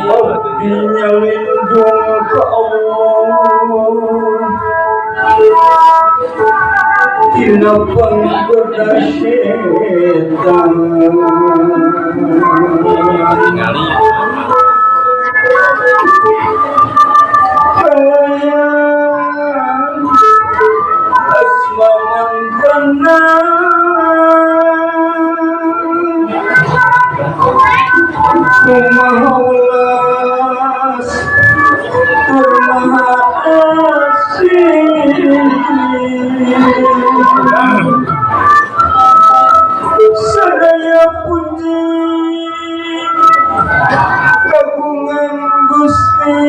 Abdi nyalindung ka Allah tina panggoda setan. Kalayan asma mantana Kumaha welas tur maha asih. Sadaya puji kagungan Gusti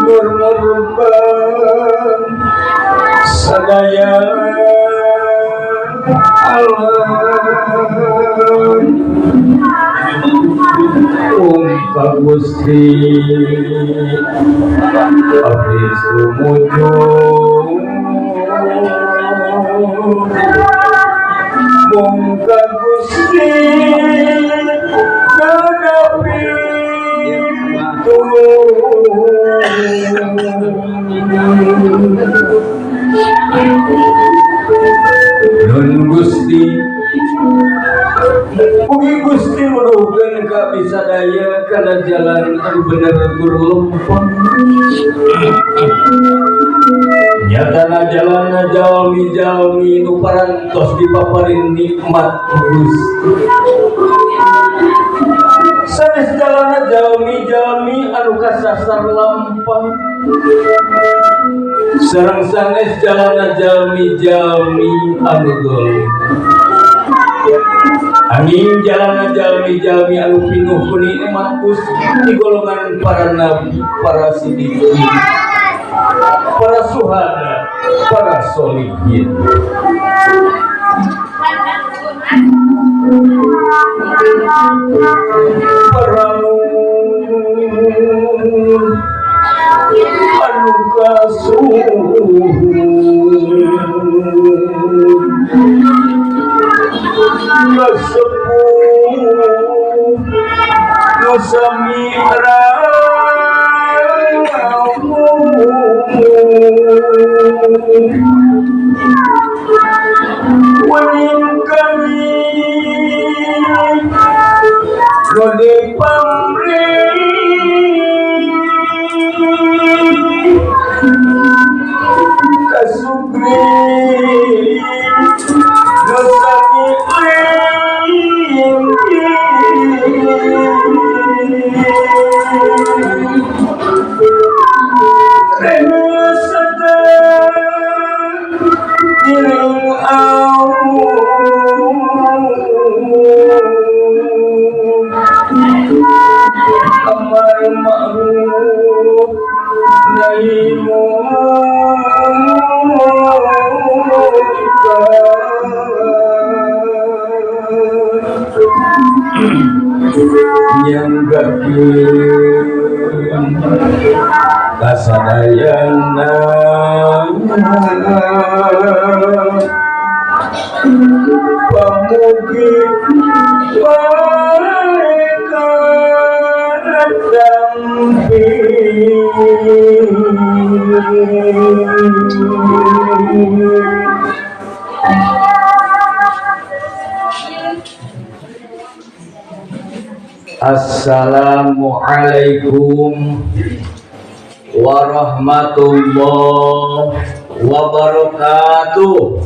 Nur ngorban sadaya alam. Ka Gusti abdi sumujud, mung ka Gusti nada pitulung. Nun Gusti, mugi Gusti nuduhkeun ka abdi sadaya kana jalan anu bener tur lempeng, nyatana jalanna jalmi-jalmi nu parantos dipaparin nikmat ku Gusti, sanes jalanna jalmi-jalmi anu kasasar lampah, sareng sanes jalanna jalmi-jalmi anu dolim, anging jalanna jalmi-jalmi anu pinuh ku nikmat Gusti di golongan para nabi, para sidikin, para suhada, para solihin, para nur anu kasuhun kasepuh nu sami rawuh wening kami nu dipamrih kasugri nu sami linggih. Rene giring awuh amar ma'ruf nahi munkar nyanggakeun kasadayana. Pamugi bae katampi. Assalamualaikum warahmatullahi wabarakatuh.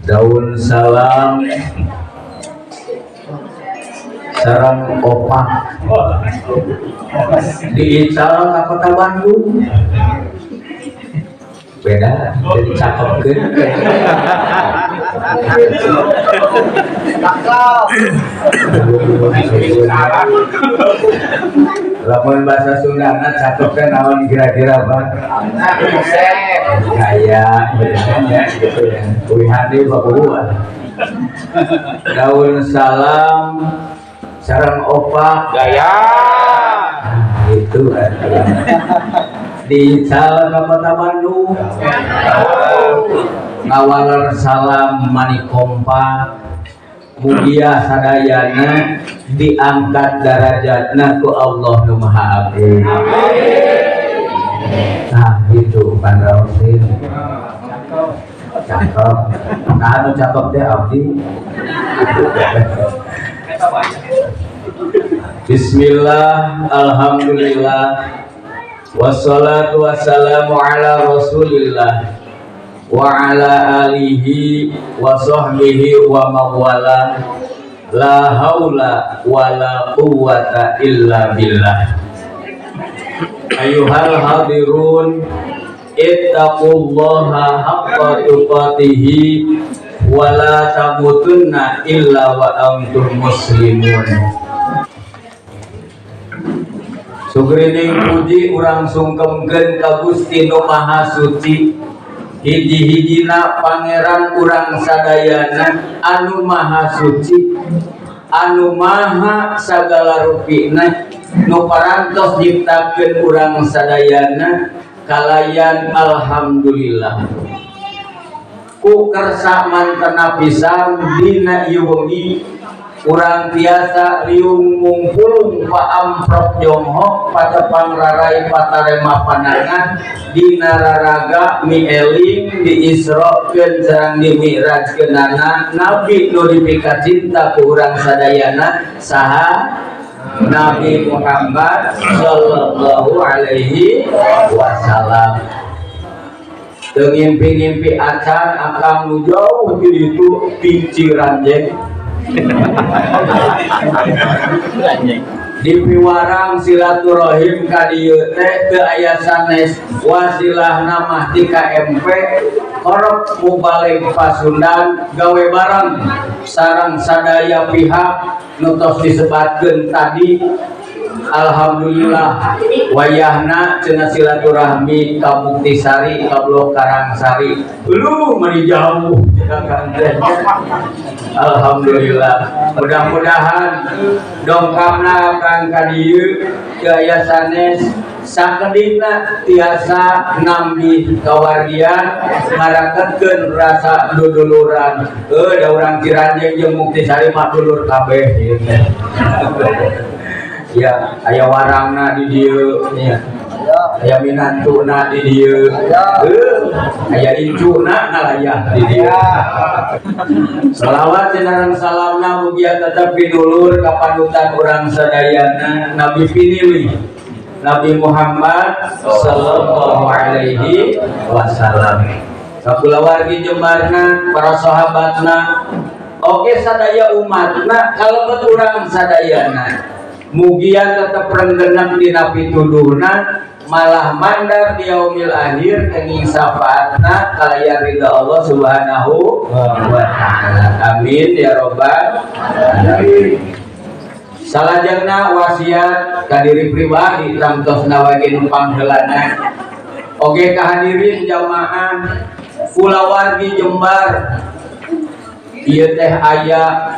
Daun salam Sareng opak diical ka Kota Bandung, beda jadi cakep kan. Lamun bahasa Sundana cakep kan naon kira-kira, Pak? Kayak ya gitu ya. Uihane babuan. Daun salam sareng opak Gaya. Itu diical ka Kota Bandung, ngawaler salam mani kompak. Mugia sadayana diangkat darajatna ku Allah Nu Maha Agung. Nah, gitu pandraosin. Cakep. Nah, anu cakep teh abdi. Bismillah, alhamdulillah, wassalatu wassalamu ala rasulillah wa ala alihi wa sahbihi wa mawala. La haula wa la quwwata illa billah. Ayuhal hadirun, ittaqullaha haqqa tuqatihi wa la tamutunna illa wa antum muslimun. Sugrining puji urang sungkemkeun ka Gusti Nu Maha Suci, hiji-hijina pangeran urang sadayana anu maha suci, anu maha sagala rupina, nu parantos nyiptakeun urang sadayana kalayan alhamdulillah. Ku kersa mantena pisan dina ieu wengi urang tiasa riung mungpulung paamprok jonghok patepang rarai patarema pandangan dina raraga mieling diisrokeun sareng dimi'rajkeunana nabi nu dipika cinta ku urang sadayana saha Nabi Muhammad sallallahu alaihi wasallam. Teu ngimpi-ngimpi acan akang nu jauh ti ditu ti Ciranjeng di piwarang silaturahim ka dieu teh teu aya sanes wasilahna mah ti KMP korok mubalig Pasundan gawe bareng sareng sadaya pihak nu tos disebatkeun tadi. Alhamdulillah wayahna cenah silaturahmi ka Muktisari ka Blok Karangsari lu meni jauh cenah Kang teh. Alhamdulillah mudah-mudahan dongkapna kang ka dieu aya sanes sakedikna tiasa nambih kawargian ngaraketkeun rasa duduluran. Da urang Ciranjeng jeung Muktisari mah dulur kabeh ieu teh. Ya, aya warangna di dieu nya. Aya minantuna di dieu. Aya incuna ngalayah di dieu. Salawat sareng salamna mugia tetep pidulur ka panutan urang sadayana Nabi pinilih Nabi Muhammad sallallahu alaihi wasallam. Sakulawargi jembarna, para sahabatna, oke sadaya umatna, kalebet urang sadayana. Mugia tetep renggenep dina pituduhna, malah mandar di yaumil akhir kenging syafaatna kalayan ridha Allah Subhanahu wa taala. Amin ya robbal alamin. Salajengna wasiat ka diri pribadi tangtosna wage nu pangheulana. Oge kahadirin jamaah kulawargi Jembar ieu teh aya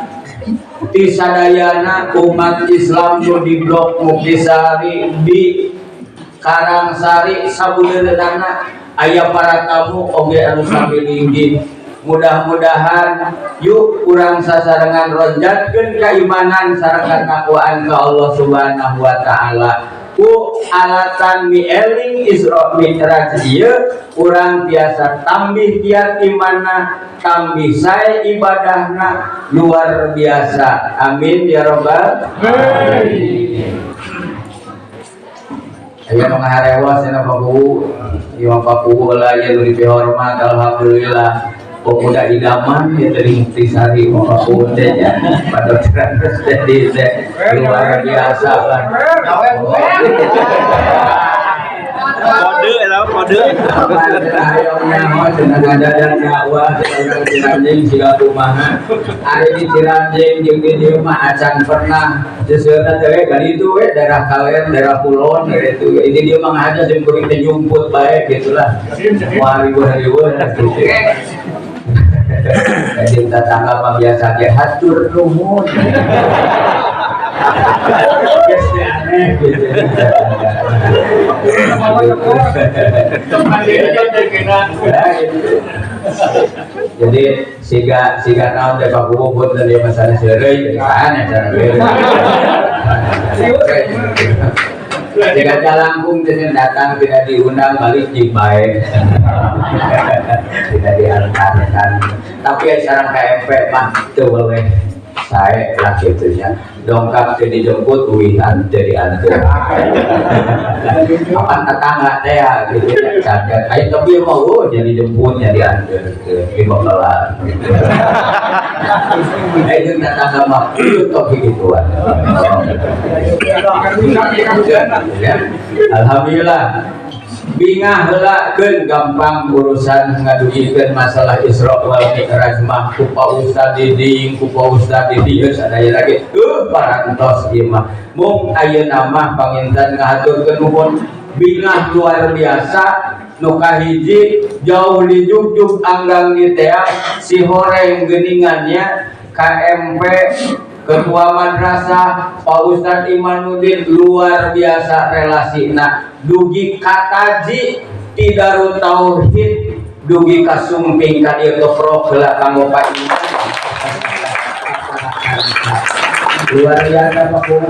ti sadayana umat Islam nu di Blok Muktisari di Karangsari sabudeurana aya para tamu oge anu sami linggih. Mudah-mudahan yuk urang sasarengan ronjatkeun keimanan sareng ketakwaan ka Allah Subhanahu wa taala. Ku alatan mieling Isra Mi'raj ieu urang tiasa tambih kiat imanna, tambih sae ibadahna luar biasa. Amin ya robbal alamin. Aya nu ngaharewas cenah Pak Kuwu, ieu Pak Kuwu lah ieu nu dipihormat alhamdulillah. Pemuda idaman ya dari Muktisari Bapak teh nya, Pak Dr. Jadi teh luar biasa kan. Kode lah, kode. Ayo nyaho cenah ngadadan dakwah cenah urang Ciranjing siga kumaha. Ari di Ciranjing jeung di dieu mah acan pernah seseueurna teh we ka ditu we, daerah kalen, daerah kulon gitu. Ini dia mah ngahaja sim kuring teh nyumput bae gitulah. Moal riweuh-riweuh gitu. Jadi tetangga mah biasa ge hatur nuhun. Geus teh aneh gitu. Ya, gitu. Jadi siga siga naon teh Pak Kubu punten ieu mah sanes heureuy saha sana heureuy. Siga jalangkung teh datang tidak diundang, balik jeung bae. Tidak diantarkan. Tapi ya sareng KMP mah teu boleh sae lah kitu nya. Dongkap teu dijemput, uwihan teu diantar. Apan tetangga teh ya gitu ya. Cacat. Ayo tapi mau oh, jadi jemput jadi antar ke di bakelan gitu. Eh jeung tetangga mah ieu topik gituan. Ya. Alhamdulillah. Bingah heula keun gampang urusan ngadugikeun masalah Isra wal Mi'raj mah ku Pak Ustad Diding, ku Pak Ustad Diding geus sadaya lagi. Parantos ieu mah. Mung ayeuna mah panginten ngahaturkeun nuhun bingah luar biasa nu kahiji jauh di jugjug anggang di teang si horeng geuningannya KMP Ketua Madrasah Pak Ustadz Imanuddin luar biasa relasina dugi kataji ti Darut Tauhid dugi kasumping ka dieu keprok heula kanggo Pak Iman luar biasa. Pak Kuwu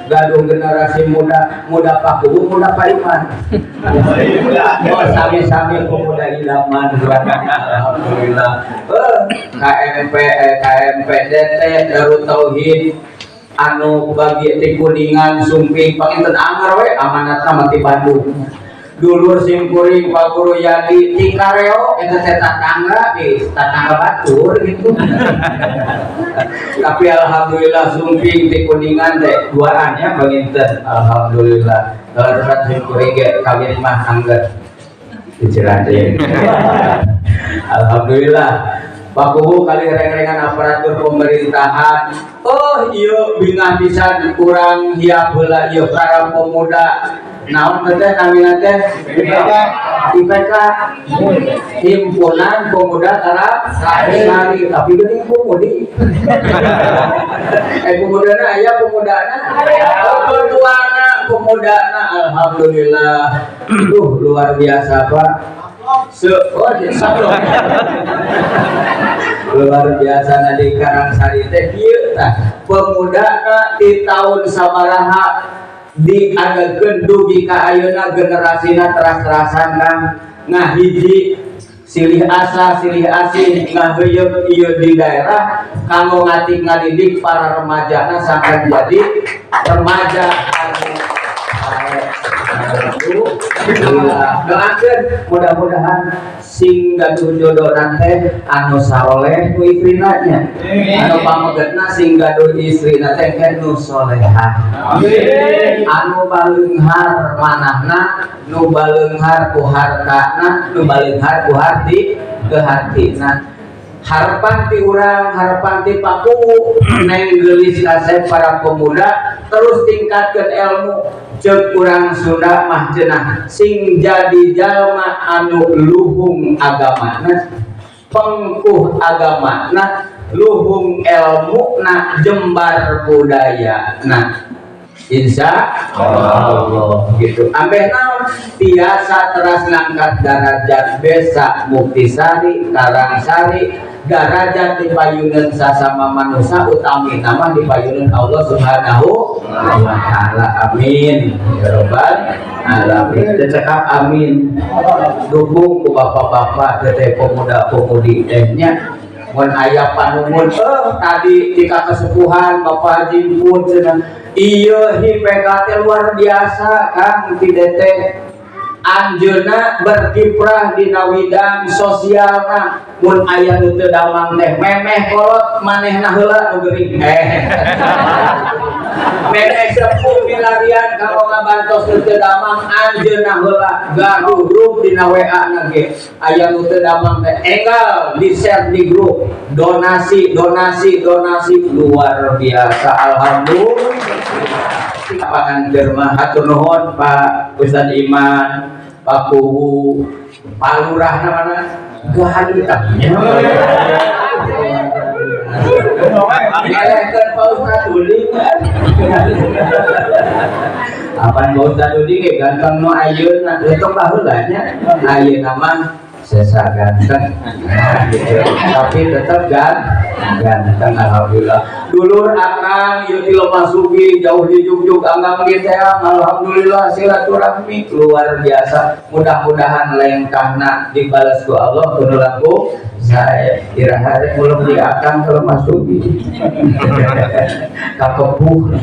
gaduh generasi muda muda, Pak Kuwu muda, Pak Iman oh sami-sami pemuda idaman. Alhamdulillah. KMP KMPDT Darut Tauhid anu bagi ti Kuningan sumping panginten anger we amanatna mah ti Bandung. Dulur simkuring Pak Guru Yadi ti Kareo eta teh tatangga di tatangga batur gitu, tapi alhamdulillah sumping ti Kuningan teh duaan ya panginten. Alhamdulillah kalau simkuring ge kawin mah angger di Ciranjing. Alhamdulillah Pak Kuwu kali reng-rengan aparatur pemerintahan. Oh iya, bingah pisan kurang hiap heula ieu para pemuda naon teh namina teh IPK, Himpunan Pemuda Karang Sari, tapi geuning pemudi pemudana aya pemudana, oh, ketuana pemudana. Alhamdulillah, duh luar biasa Pak. Se oh sablon luar biasa. Nah, di Karangsari teh kieu tah pemuda di tahun sabaraha diadakeun dugi ka ayeuna generasina teras-terasan kan ngahiji silih asah silih asih ngaheuyeuk ieu di daerah kanggo ngatik ngadidik para remajana sampai jadi remaja anu sae. Alhamdulillah, doakeun mudah-mudahan sing gaduh jodoh teh anu saroleh ku istrina nya, anu pamegetna sing gaduh istrina teh nu solehah, anu baleunghar manahna, nu baleunghar ku hartana, nu baleunghar ku hati ke hatina. Harapan ti urang, harapan ti Paku neng geulis kasep para pemuda terus tingkatkan ilmu. Ceuk urang Sunda mah cenah sing jadi jalma anu luhung agamana, pengkuh agamana, luhung ilmu na, jembar budaya. Nah, insya Allah gitu ambeh naon tiasa teras ngangkat darajat desa Muktisari Karangsari, darajat di payunan sasama manusia, utami nama di payunan Allah Subhanahu wa Ta'ala. Amin ya robbal alamin. Cekap amin. Dukung ku bapak-bapak teteh pemuda-pemudi teh nya. Mun aya panumun tadi tika kesepuhan Bapak Haji pun cenah ieu HIPK teh luar biasa Kang ti DT. Anjeunna berkiprah dina widang sosialna, mun aya nu teu damang teh memeh kolot manehna heula nu gering. Memeh sepuh milarian kanggo ngabantos nu teu damang, anjeunna heula gaduh grup dina WA na ge. Aya nu teu damang teh enggal di share di grup, donasi, donasi, donasi, luar biasa. Alhamdulillah. Lapangan Germa, hatur nuhun Pak Ustad Iman, Pak Kuwu, Pak Lurah mana gantengnya. Ngelehkeun Pak Ustad Uding. Apaan Pak Ustad Uding ge ganteng nu ayeuna, leutok baheula nya. Ayeuna mah sesa ganteng. Nah, gitu. Tapi tetap ganteng, alhamdulillah. Dulur akang ieu ti Lemah Sugi jauh di Jugjug anggang di teang, alhamdulillah silaturahmi luar biasa. Mudah-mudahan lengkahna dibalas ku Allah ku nu langkung sae. Iraha rek mulung di akang ke Lemah Sugi. Ka Kepuh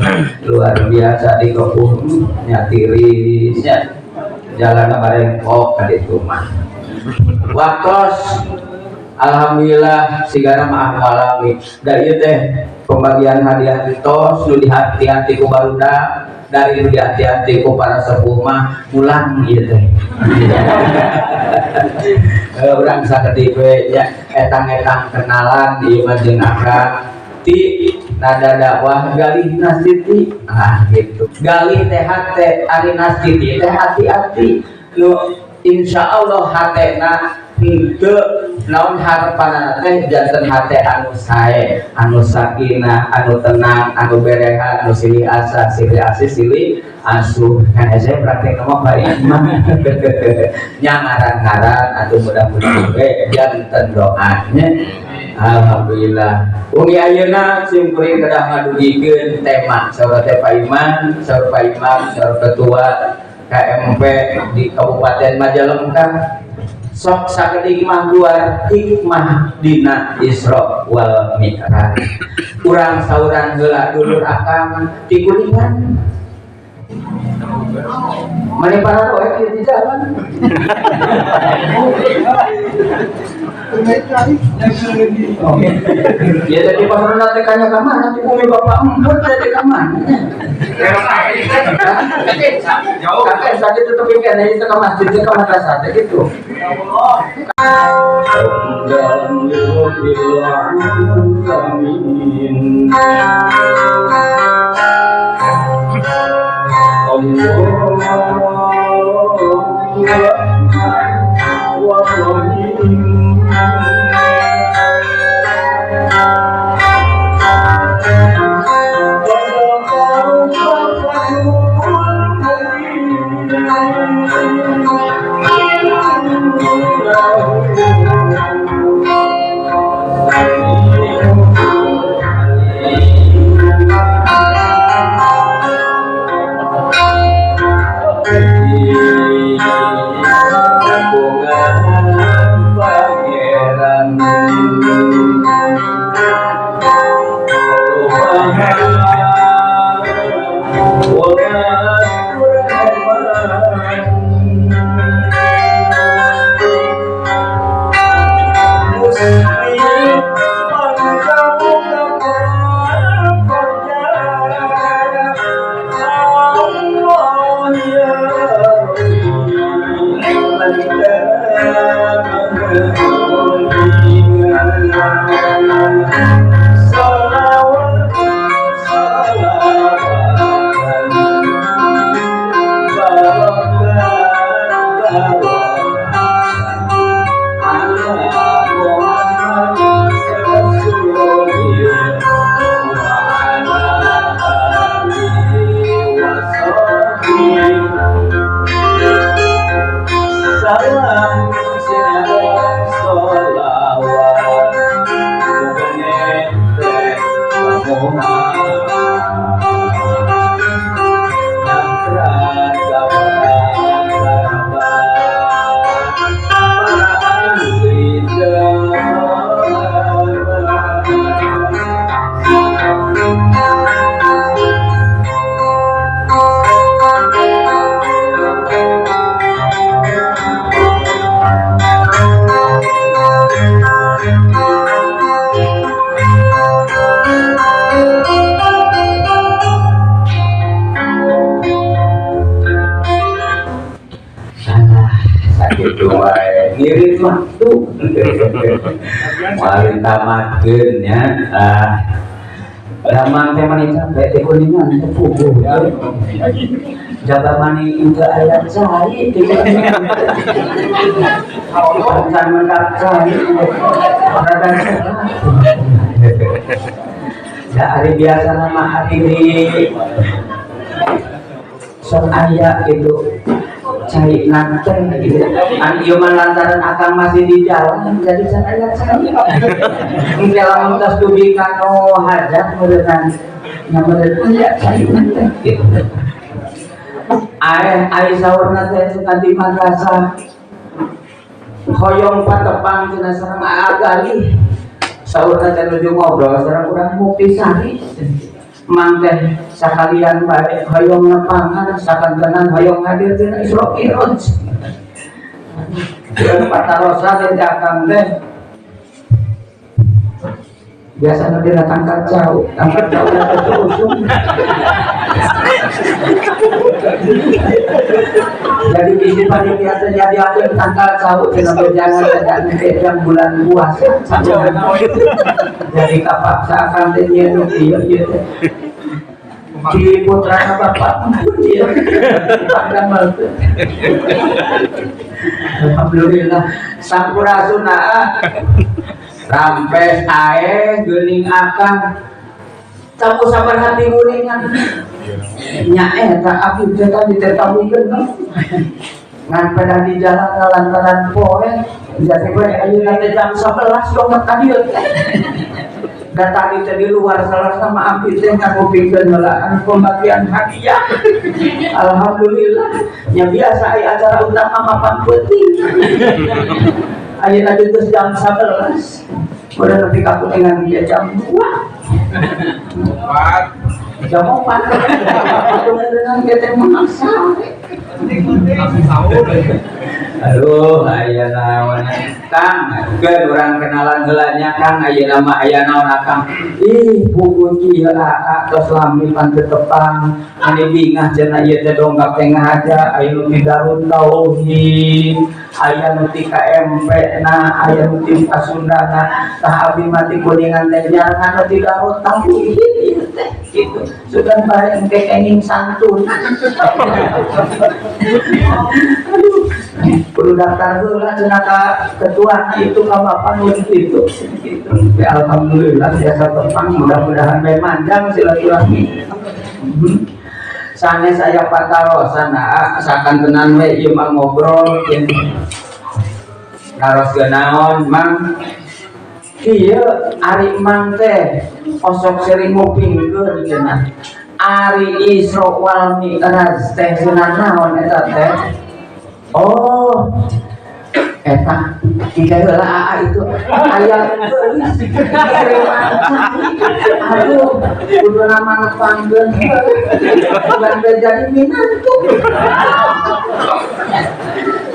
luar biasa, di Kepuh nya tiris nya, jalan barengkok ka ditu mah. Waktos alhamdulillah sigana maaf ngalami da ieu teh pembagian hadiah tos nu dihati-hati ku barudak, dari nu dihati-hati ku para sepuh mah mulang ieu teh. Urang sakedik we nya, etang-etang kenalan ieu mah jeung akang ti nada dakwah galih nastiti, ah gitu. Galih teh hate, ari nastiti teh hati-hati nu insya Allah hatena henteu naon, harapanana teh janten hate anu sae, anu sakinah, anu tenang, anu berehan, anu silih asa, silih asih, silih asuh. Kan saya praktek mah Pak Iman nya, ngaran-ngaran atau mudah-mudahan we janten doanya. Alhamdulillah. Wengi ayeuna sim kuring kedah ngadugikeun tema saur teh Pak Iman, saur Pak Imam, saur ketua KMP di Kabupaten Majalengka, sok sakedik mah luar hikmah dina Isra wal Mi'raj. Urang sauran heula, dulur akang ti Kuningan. Mane para roe di jalan. Ya jadi pas teh kanya ka mana di bumi bapak emput teh ka mana? Kakek sakit tetep ikan aja ke masjid, ke madrasah teh gitu. waktu. Paling tamatkeun nya. Ah. Damang teh mani capek teh Kuningan teh puguh. Jaba mani teu aya cai teh Kuningan. Can mendap cai. Rada sehat. Ya hari biasa nama hari di sok aya gitu cai nate gitu. An ieu mah lantaran akang masih di jalan jadi can aya cai. Engke lamun tos dugi ka nu hajat meureunnan nya meureun aya cai nate gitu. Aeh ai saurna teh cenah di madrasah hoyong patepang cenah sareng Aa Galih. Saurna teh nuju ngobrol sareng urang Muktisari. Mang teh sakalian bae hoyong nepangan sakantenan hoyong hadir cenah Isra Mi'raj. Patarosan teh akang teh biasanya dia tangkal jauh, tangkal jauh itu usum. Jadi bisi panitia teh jadi aku yang tangkal jauh, cenah jangan tidak jam bulan puasa. Jadi kapaksa akang teh nyeun ieu ieu teh. Di putra bapak ieu pangdamel teh. Alhamdulillah sampurasun aa. Rampes ae geuning akang tamu sabar hati guningan nya eta abdi teh tadi teh tamukeun ngan pada di jalan lantaran poe jadi we ayeuna teh jam 11 dong ka dieu teh da tadi teh di luar salah sama abdi teh ngangupikeun heula pembagian hadiah. Alhamdulillah nya biasa aya acara utama mapan peuting ayeuna geus jam 11 udah nepi ka Kuningan ge jam 2 jam 4 Kuningan ge teh maksa. Aduh, aya naon Kang, keun urang kenalan heula nya Kang, ayeuna mah aya naon Akang? Ih, buku ieu aa tos lami pan teu tepang, ane bingah cenah ieu teh dongkap teh ngahaja, aya nu ti Darut Tauhid, aya nu ti KMP na, aya nu ti Pasundana, tah abdi mah ti Kuningan teh nyarengan nu ti Darut Tauhid ieu teh kitu. Sugan bae engke kenging santun. Aduh, perlu daftar heula cenah ka ketua itu ka bapak nu itu gitu. Ya, alhamdulillah biasa tepang mudah-mudahan bae manjang silaturahmi. Sanes aya patarosan aa sakantenan we ieu mah ngobrol naroskeun naon Mang. Ieu ari Mang teh osok sering ngupingkeun cenah. Ari Isra wal Mi'raj teh cenah naon eta teh? Oh, eta tiga heula aa itu aya geulis. Aduh, kudu nama nepangkeun. Bukan jadi minantu.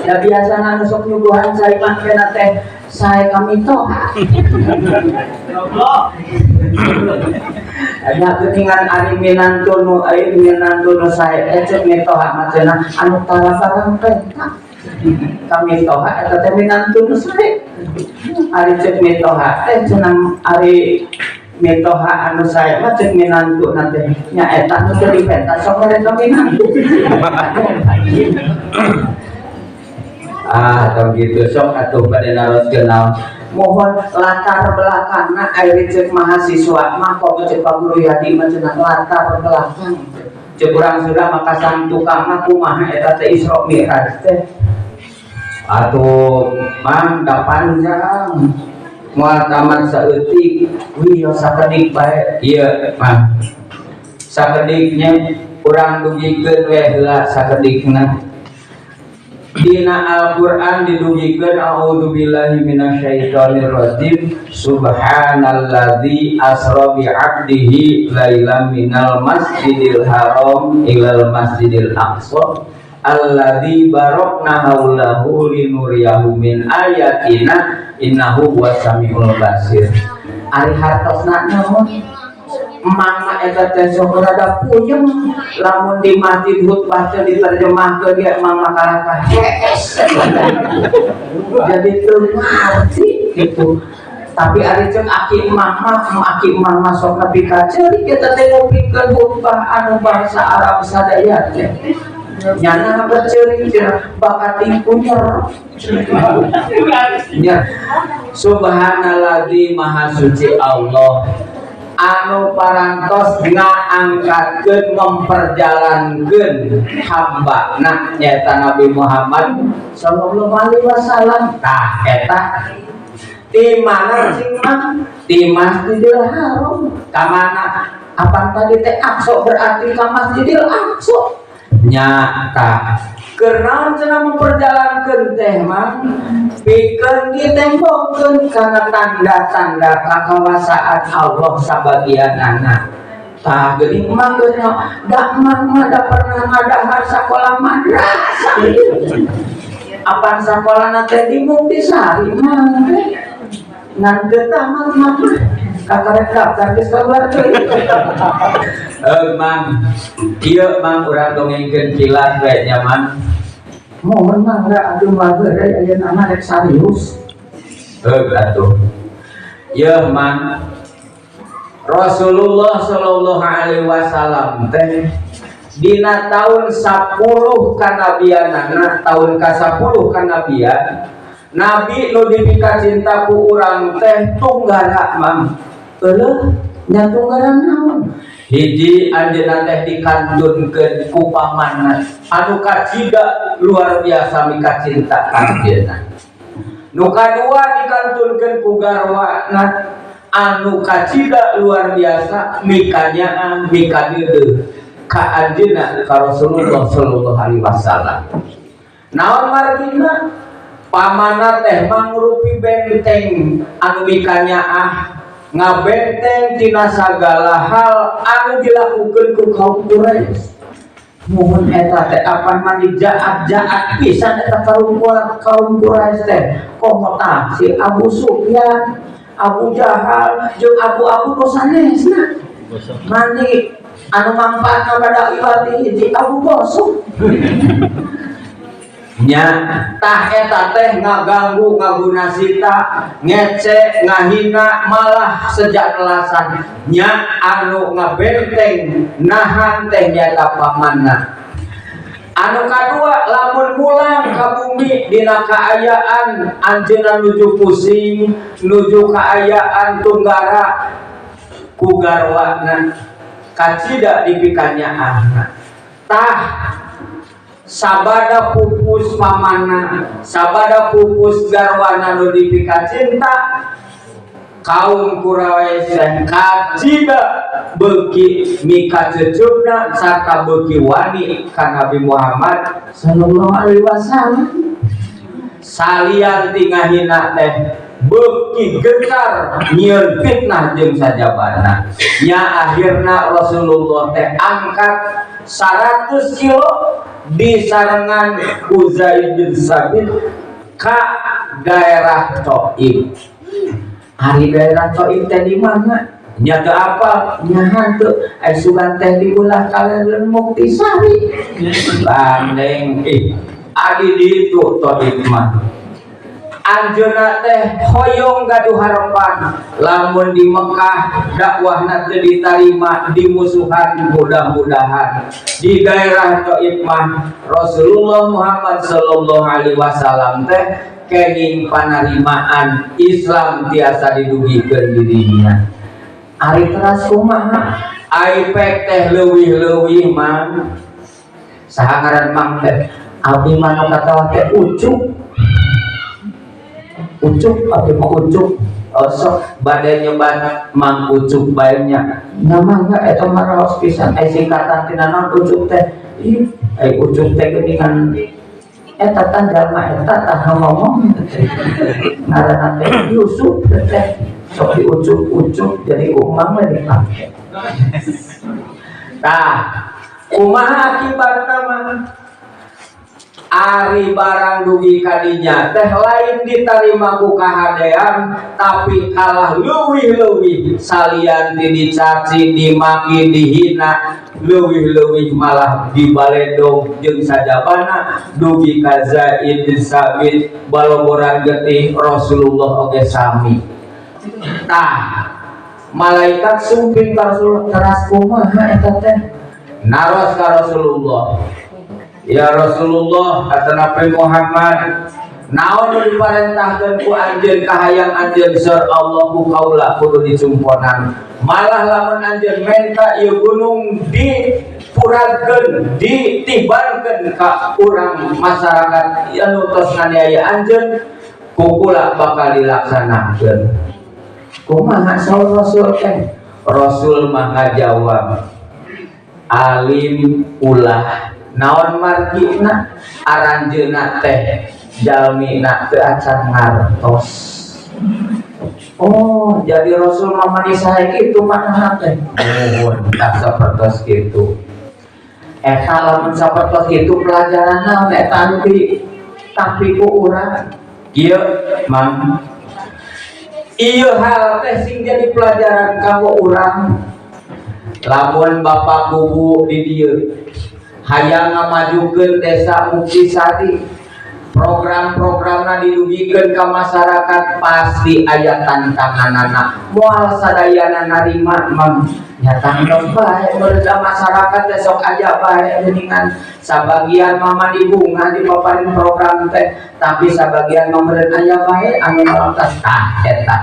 Ya biasa anu sok nyuguhan cai mah kena teh sae kami toha. Nya geuningan ari minantu nu ari minantu nu sae teh cek mitoha mah cenah anu tara barang penta. Kami toha eta teh minantu nu sae. Ari cek mitoha teh cenah ari mitoha anu sae mah cek minantu na teh nya eta nu teu dipenta sok mere ka minantu. Ah, atau gitu sok atuh bade naroskeun naon. Mohon latar belakangna ari cek mahasiswa mah kok cek Pak Guru Yadi mah cenah latar belakang. Cek urang Sunda mah kasang tukang mah kumaha eta teh Isra Mi'raj teh. Atuh mang da panjang. Moal tamat saeutik, wih sakedik bae. Ieu mah. Sakediknya urang dugikeun we heula sakedikna. Dina Al-Qur'an didugikeun a'udzubillahi minasyaitonirrajim subhanalladzi asra bi 'abdihi lailan minal masjidil haram ilal masjidil aqsa alladzi barakna haulahu linuriyahu min ayatina innahu huwas samiul basir. Ari hartosna naon? Mama eta teh sok rada puyeng lamun di masjid khutbah teh diterjemahkeun ge mama kalakah hees. Jadi teu ngarti gitu. Tapi ari ceuk aki mama sok nepi ka ceurik eta teh ngupingkeun khutbah anu bahasa Arab sadaya teh. Nyana berceurik cenah bakat kunyer. Ya. Subhanalladzi, maha suci Allah anu parantos ngaangkatkeun, memperjalankeun hamba nah nyaeta Nabi Muhammad sallallahu alaihi wasallam. Tah, eta di mana sih, Mang? Di Masjidil Haram. Ka mana? Apa tadi teh Aqsa, berarti ka Masjidil Aqsa nyata. Keur naon cenah memperjalankeun teh, Mang? Pikeun ditembongkeun kana tanda-tanda kakawasaan Allah sabagianana. Tah, geuning mah geus da Mang mah da pernah ngadahar sakola madrasah. Apan sakolana teh di Muktisari, Mang, teh. Ngan teu tamat mah, kakarek daftar geus keluar deui. Eh, Mang, ieu Mang, urang dongengkeun kilas we nya, Mang. Mohon mangga atuh, bageureuy ayeuna mah rek serius. Heuh atuh. Yeuh, Mang. Rasulullah sallallahu alaihi wasallam teh dina tahun 10 kanabianana, tahun ka-10 kanabian, Nabi nu dipika cinta ku urang teh tunggara, Mang. Euleuh nya, tunggara naon? Hiji, anjeunna teh dikantunkeun ku pamanna anu kacida luar biasa mika cinta ka anjeunna. Nu kadua, dikantunkeun ku garwana anu kacida luar biasa mikanyaah mikadeudeuh ka anjeunna, ka Rasulullah sallallahu alaihi wasallam. Naon margina? Pamanna teh mangrupi benteng anu mikanyaah, ngabenteng tina sagala hal anu dilakukeun ku kaum Quraisy. Muhun, eta teh apan mani jaat-jaat pisan eta kaum kaum Quraisy teh. Komo tah si Abu Sufyan, Abu Jahal jeung Abu-abu nu sanesna. Mani anu mangfaatna pada ibadi hiji Abu Bosok. Nya, tah eta teh ngaganggu, ngagunasita, ngece, ngahina, malah sejak nelasan. Nya, anu ngabenteng nahan teh nyata pamanna. Anu kadua, lamun pulang ka bumi dina kaayaan anjeunna nuju pusing, nuju kaayaan tunggara, ku garwana kacida dipikanyaahna. Tah, sabada pupus pamana, sabada pupus garwana nu dipika cinta, kaum Quraisy kacida beuki mika cecupna sarta beuki wani ka Nabi Muhammad sallallahu alaihi wasallam. Salian ti ngahina teh beuki gencar nyieun fitnah jeung sajabana. Nya, akhirna Rasulullah teh angkat 100 kilo disarengan ku Zaid bin Sabit ka daerah Taif. Ari daerah Taif teh di mana? Nya teu apa? Nya henteu. Ai sugan teh di ulah kalian Muktisari. Bandeng ih. Adi di itu Taif mah. Anjeunna teh hoyong gaduh harapan lamun di Mekah dakwahna teu diterima, dimusuhan, mudah-mudahan di daerah Taif mah Rasulullah Muhammad sallallahu alaihi wasallam teh kenging panarimaan Islam tiasa didugikeun dirinya. Ari teras kumaha? Ai pek teh leuwih-leuwih, Mang. Saha ngaran Mang teh? Abdi mah nu katawa teh Ucup. Ucup, abdi mah Ucup. Oh, sok bade nyebat Mang Ucup bae nya. Nama enggak, eta mah raos pisan. Ai singkatan tina naon Ucup teh? Ih, ai Ucup teh geuningan eta tah jalma eta tah ngomong ngaranna teh Yusuf teh sok diucup-ucup, jadi umang we dipake. Tah, kumaha akibatna mah? Ari barang dugi kadinya teh lain ditarima ku kahadean, tapi kalah leuwih-leuwih salian ti dicaci, dimaki, dihina, leuwih-leuwih malah dibaledog jeung sajabana dugi ka Zaid bin Sabit baloboran getih. Rasulullah oge sami. Tah, malaikat sumping ka Rasulullah, teras kumaha eta teh? Naros ka Rasulullah, "Ya Rasulullah atau Nabi Muhammad, naon nu diparentahkeun ku anjeun, kahayang anjeun saur Allah ku kaula kudu dicumponan? Malah lamun anjeun menta ieu gunung dipuragkeun, ditibankeun ka urang masyarakat anu tos nganiaya anjeun, ku kula bakal dilaksanakeun. Kumaha?" Saur Rasul teh. Rasul mah ngajawab, "Alim ulah." Naon margina? Aranjeuna teh jalmina teu acan ngartos. Oh, jadi Rasul mah sae kitu makna teh. Nuhun, tak sapertos kitu. Eta lamun sapertos kitu, pelajaran naon eta anu di tapi ku urang? Ieu mang, ieu hal teh sing jadi pelajaran kanggo urang. Lamun Bapak Kuwu di dieu hayang ngamajukeun Desa Muktisari, program-programna didugikeun ka masyarakat, pasti aya tantanganana. Moal sadayana narima, mang. Nyata geus bae meureun masyarakat teh sok aya bae geuningan. Sabagian mah dibunga dipaparin program teh, tapi sabagian mah meureun aya bae anu nolak. Tah, eta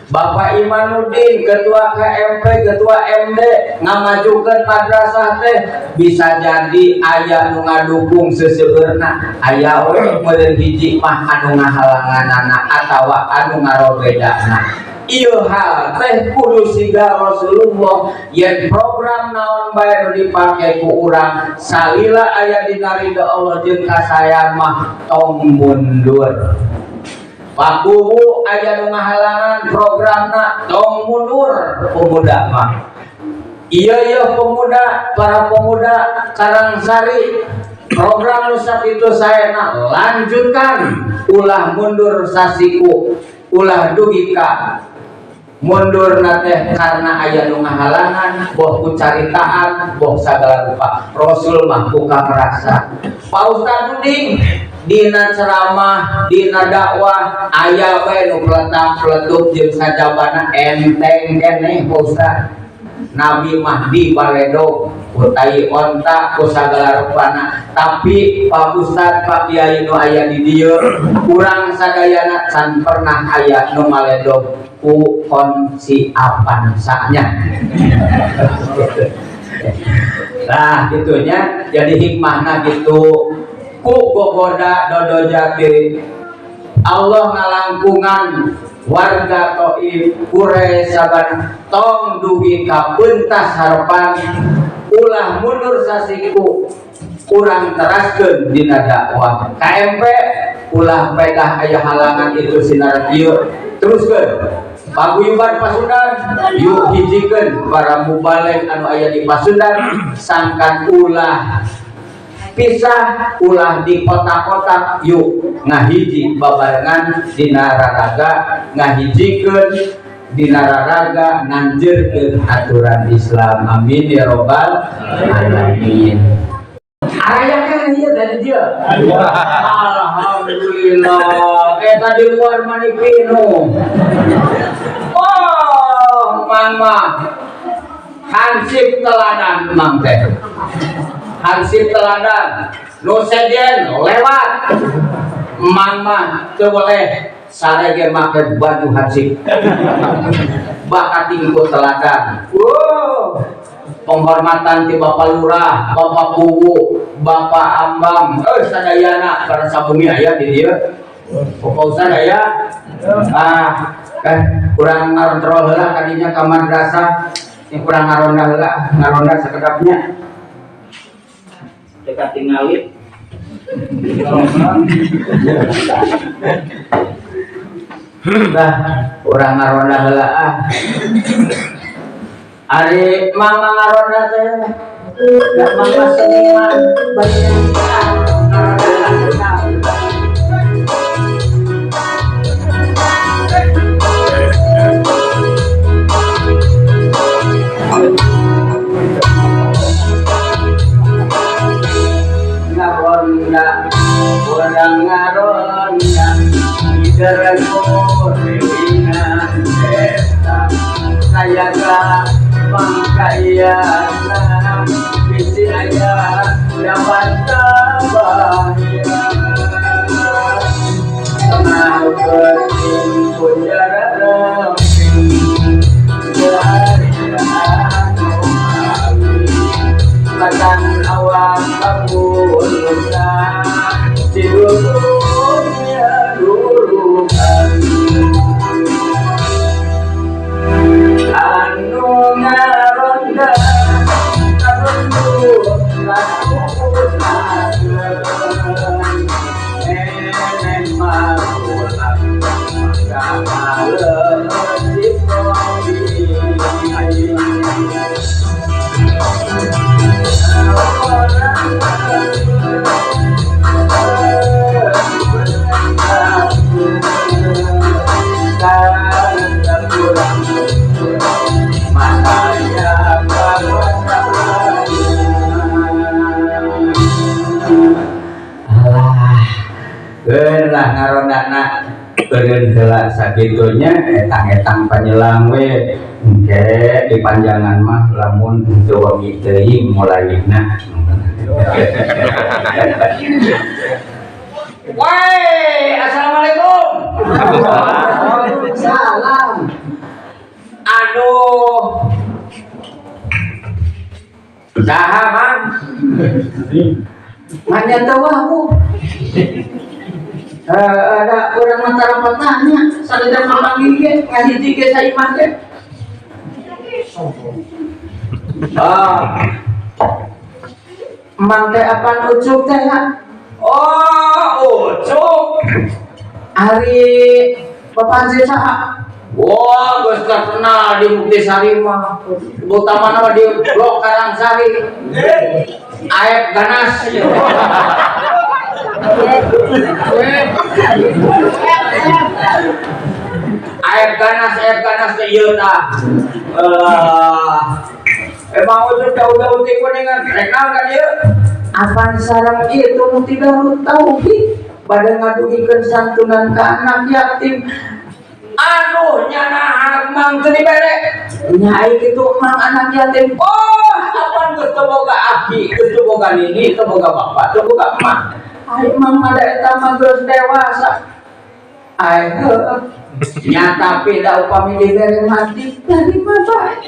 Bapak Imanuddin, Ketua KMP, Ketua MD, ngamajukeun madrasah teh bisa jadi aya nu ngadukung seseueurna, aya we meureun hiji mah anu ngahalanganana atawa anu ngarobedana. Ieu hal teh kudu siga Rasulullah, yen program naon bae nu dipake ku urang, salila aya dina ridho Allah jeung kasayan mah tong mundur. Pak Kuwu, aya nu ngahalangan programna, tong mundur. Pemuda mah iya iya, pemuda, para pemuda Karangsari, program nu itu saya nak lanjutkan, ulah mundur sasiku, ulah dugi ka mundur teh karena aya nu ngahalangan, boh ku caritaan, boh sagala rupa. Rasul mah buka merasa. Pak Ustad Uding dina ceramah, dina dakwah, aya bae nu peletak peletuk jeung sajabana, enteng keneh, Pak Ustad. Nabi mah dibaledog ku tai onta, ku sagala rupana, tapi Pak Ustad, Pak Kiai nu aya di dieu, urang sadayana can pernah aya nu ngaledog ku konsi Avanza-nya. Nah, gitunya. Jadi hikmahna gitu, ku gogoda dodo jati Allah ngalangkungan warga Taif, Quraisy saban, tong dugi ka pentas harapan, ulah mundur sasiku, kurang teraskeun dina dakwah. KMP ulah pedah aya halangan itu sinar ieu, teruskeun. Paguyuban Pasundan, yuk hijikeun para mubalig anu aya di Pasundan, sangkan ulah pisah, ulah di kotak-kotak. Yuk ngahiji babarengan dina raraga ngahijikeun, dina raraga nanjeurkeun aturan Islam. Amin ya robbal alamin. Araya kan ieu tadi dia. Alhamdulillah. Eh, tadi luar manipino. Oh, mama. Hansip teladan mang teh. Hansip teladan. Nu sejen lewat. Mama teu boleh sarege make baju hansip. Bakat ku teladan. Wow. Penghormatan ti Bapak Lurah, Bapak Kuwu, Bapak Ambang, eh, sadayana para sabumi aya di dieu. Bapak Ustad aya. Ah, eh, kurang ngarontrol heula kadinya ka madrasah. Ini kurang ngaronda heula, ngaronda sakedapnya. Dekat tingali. Bah, urang ngaronda heula ah. Ari mama ngaronda teh, da mama seniman, banyak ngaronda. Ayana bisi aya dapat tabayun tengah peuting pujararamping teu aya anu mawi katan awak kapulusan sidulurnya dulukan anu ngaronda karundut katurusakeun neneng marulang mangga leutik kopi. Alah, lah ngarondana beureun heula sagitunya etang-etang panyelang we engke dipanjangan mah lamun teu wengi teuing mulaina. Woi, assalamualaikum. Salam. Aduh. Saha, Mang? Manya teu wawuh. Ada urang mah tara nanya, salida papanggih ge ngahiji ge saimah ge. Ah. Mang teh apaan Ucup teh ya? Oh, Ucup. Ari Bapak Haji saha? Wah, geus terkenal di Muktisari mah. Utamana mah di Blok Karangsari. Aep ganas. Aep ganas, aep ganas teh ieu tah. Emang Ucup jauh-jauh ti kuningan rek naon ka dieu? Apan sareng ieu nu ti Darut Tauhid bade ngadugikeun santunan ka anak yatim. Aduh, nyana mang teu dibere. Nya ai kitu mang anak yatim. Oh, apan geus teu boga aki, geus teu boga nini, teu boga bapak, teu boga emak. Ai mang mah da eta mah geus dewasa. Ai heueuh. Nya tapi da upami dibere mati tarima bae.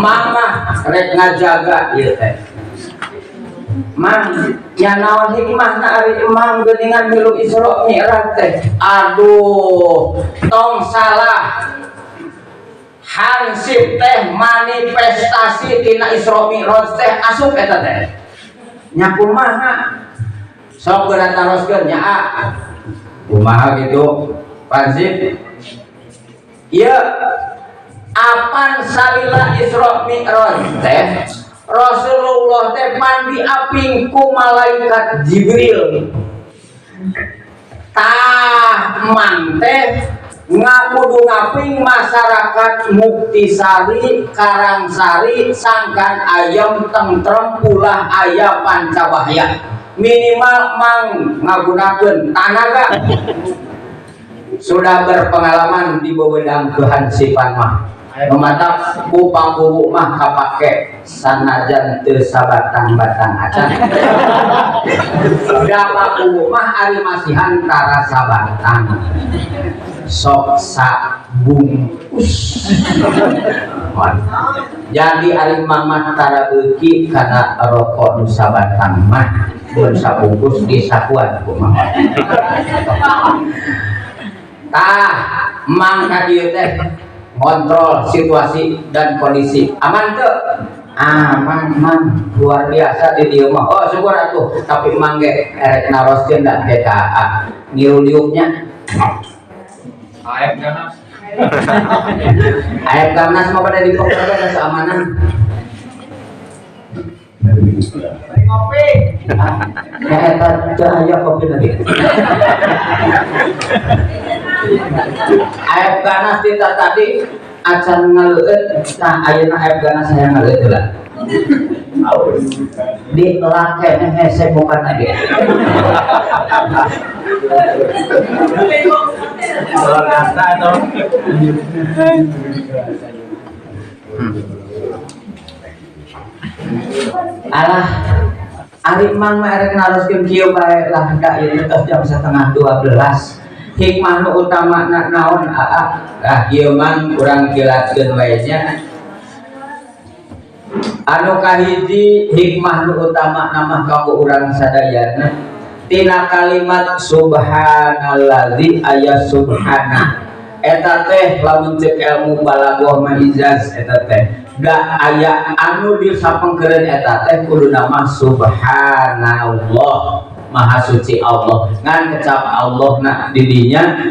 Mang mah rek ngajaga ieu teh. Mang, nya naon hikmahna ari emang geuningan milu Isra Mi'raj teh. Aduh, tong salah. Hansip teh manifestasi tina Isra Mi'raj teh asup eta teh. Nya kumaha? Sok geura taroskeun nya a. Kumaha gitu? Hansip. Ieu apan salila Isra Mi'raj teh Rasulullah teh pan diaping ku malaikat Jibril. Tah mang teh ngakudu ngaping masyarakat Muktisari, Karangsari, sangkan ayam tentrem ulah aya pancabahya. Minimal mang ngagunakeun tanaga. Sudah berpengalaman di bebedang kehansipan mah. Mematak ku pangkubu mah kapake sanajan teu sabatang-batang acan. Da pangkubu mah ari masihan tara sabatang. Sok sabungkus. Jadi ari mamah tara beuki kana rokok nu sabatang mah mun sabungkus disakuan ku mamah. Tah mang ka dieu teh ngontrol situasi dan kondisi. Aman teu? Aman mang, luar biasa di dieu mah. Oh syukur atuh, tapi mang ge erek naroskeun da ge ka AA. Ngiru liuknya. Aep ganas. Aep ganas mah pada di pokok ada keamanan. Ngopi. Ya eta teu aya kopi nanti. Aep ganas tita tadi acan ngaleueut, tah ayeuna aep ganas hayang ngaleueut heula. Di lakene hese bukan lagi. Luar biasa atau? Alah, ari mang mah erek naroskeun kieu bae lah, da ieu tos jam 11.30. Hikmah nu utama na naon, aa? Ah, ieu mang urang kilatkeun wae nya. Anu kahiji, hikmah nu utama nama kanggo urang sadayana tina kalimat subhanallazi, aya subhana eta teh lamun cek ilmu balaghah mah ijaz eta teh, da aya anu disapengkeureun eta teh kudu nama subhanallah, maha suci Allah, ngan kecap Allah na didinya